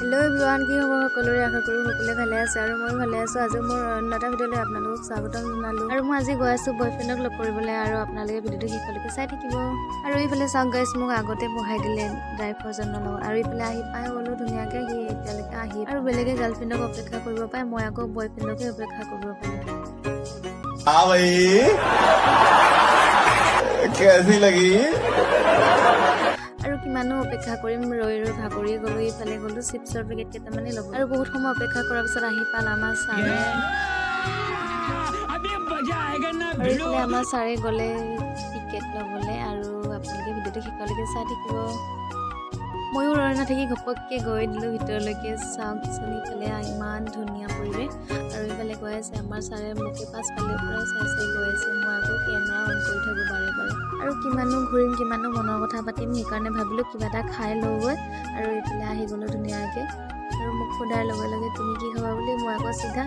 Hello' everyone, কি খবৰ সকলোৰে? আশা কৰোঁ সকলোৱে ভালে আছে আৰু ময়ো ভালে আছোঁ। আজি মোৰ অন্য এটা ভিডিঅ'লৈ আপোনালোকক স্বাগতম জনালোঁ আৰু মই আজি গৈ আছোঁ বয়ফ্ৰেণ্ডক লগ কৰিবলৈ আৰু আপোনালোকে ভিডিঅ'টো শেষলৈকে চাই থাকিব। আৰু এইফালে চাওক গাইছ, মোক আগতে বহাই দিলে ড্ৰাইভাৰজনৰ লগত আৰু এইফালে আহি পাই গ'লোঁ ধুনীয়াকৈ। সি এতিয়ালৈকে আহি আৰু বেলেগে গাৰ্লফ্ৰেণ্ডক অপেক্ষা কৰিব পায়, মই আকৌ বয়ফ্ৰেণ্ডকহে অপেক্ষা কৰিব পাৰোঁ। हाँ भाई, कैसी लगी? আৰু কিমানো অপেক্ষা কৰিম, ৰৈ ৰৈ ভাগৰি গ'লোঁ। ইফালে গ'লোঁ চিপছৰ পেকেট কেইটামানেই ল'ব আৰু বহুত সময় অপেক্ষা কৰাৰ পিছত আহি পাল আমাৰ ছাৰ। আৰু ইফালে আমাৰ ছাৰে গ'লে টিকেট ল'বলৈ আৰু আপোনালোকে ভিডিঅ'টো শেষলৈকে চাই থাকিব। ময়ো ৰৈ নাথাকি ঘপককৈ গৈ দিলোঁ ভিতৰলৈকে। চাওকচোন, ইফালে ইমান ধুনীয়া পৰিৱেশ আৰু ইফালে গৈ আছে আমাৰ ছাৰে, মোকে পাছফালৰ পৰা চাই চাই গৈ আছে। মই আকৌ কেমেৰা অন কৰি থাকোঁ বাৰে বাৰে। আৰু কিমাননো ঘূৰিম, কিমাননো মনৰ কথা পাতিম, সেইকাৰণে ভাবিলোঁ কিবা এটা খাই লওঁগৈ। আৰু এইফালে আহি গ'লোঁ ধুনীয়াকৈ আৰু মোক সোধাৰ লগে লগে "তুমি কি খাবা" বুলি, মই আকৌ চিধা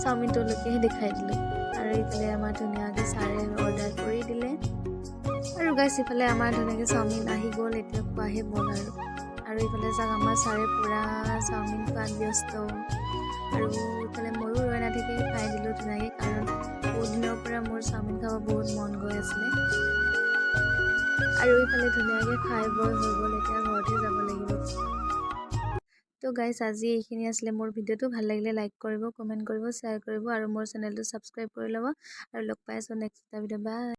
চাওমিনটোলৈকেহে দেখাই দিলোঁ। আৰু এইফালে আমাৰ ধুনীয়াকৈ ছাৰে অৰ্ডাৰ কৰি দিলে। আৰু গাইছ, ইফালে আমাৰ ধুনীয়াকৈ চাওমিন আহি গ'ল, এতিয়া খোৱাহে বল আৰু। আৰু ইফালে চাওক, আমাৰ ছাৰে পূৰা চাওমিন খোৱাত ব্যস্ত আৰু ইফালে ময়ো ৰৈ নাথাকি খাই দিলোঁ ধুনীয়াকৈ, কাৰণ বহুত দিনৰ পৰা মোৰ চাওমিন খাব বহুত মন গৈ আছিলে। আৰু ইফালে ধুনীয়াকৈ খাই বৈ হৈ গ'ল, এতিয়া ঘৰতহে যাব লাগিব। তো গাইছ, আজি এইখিনি আছিলে মোৰ ভিডিঅ'টো। ভাল লাগিলে লাইক কৰিব, কমেণ্ট কৰিব, শ্বেয়াৰ কৰিব আৰু মোৰ চেনেলটো ছাবস্ক্ৰাইব কৰি ল'ব। আৰু লগ পাই আছোঁ নেক্সট এটা ভিডিঅ'। বাই।